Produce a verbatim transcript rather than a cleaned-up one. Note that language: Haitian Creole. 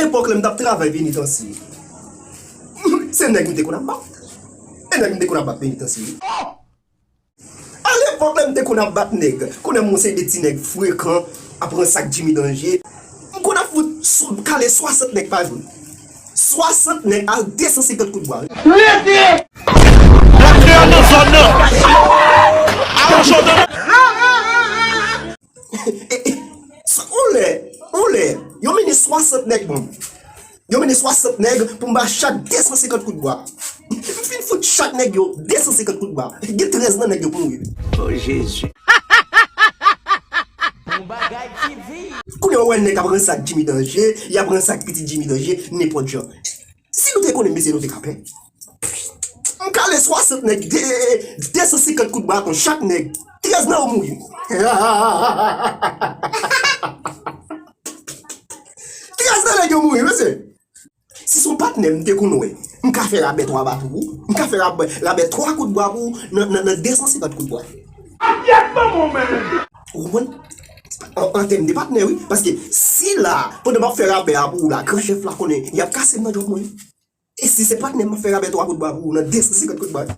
Epòk lè m t ap travay penitansye, se nèg m te konn ap bat. E nèg m te konn ap bat penitansye, wi. Alepòk lè m te konn ap bat nèg, konnen m yon seri de ti nèg frekan, ap ransak Jimmy Danje. M konn ap fout sou- kale swasant nèg pa jou. Swasant nèg ak de san senkant kout bwa, wi. Lakè nan zòn nan. Alonjò nan. E, e, sa, on lè, on lè, yo mennen swasant nèg ban m. Yo mennen swasant nèg pou m ba chak de san senkant kout bwa. M fin fout chak nèg yo de san senkant kout bwa. Gen trèz nan nèg yo k mouri. Oh, Jezi. Bon Bagay T V. Kounye a, ou wè nèg ap ransak Jimmy Danje, y ap ransak pitit Jimmy Danje, nenpòt jan. Si nou te konnen, mesye, nou te ka pè. M kale swasant nèg, de, de san senkant kout baton chak nèg. Trèz nan yo mouri. Trèz nan nèg yo mouri, mesye. Si se yon patnè m te konn wè, m ka fè rabè twa ba pou ou. M ka fè rabè, rabè twa kout bwa pou ou nan, nan, nan de san senkant kout bwa. Asyèt manman w, men. Ou konprann? An, an tèm de patnè, wi. Paske si la, pandan m ap fè rabè a pou ou la, gran chèf la konnen, y ap kase m nan djòb mwen. E si se patnè m ap fè rabè twa kout bwa pou ou nan de san senkant kout bwa?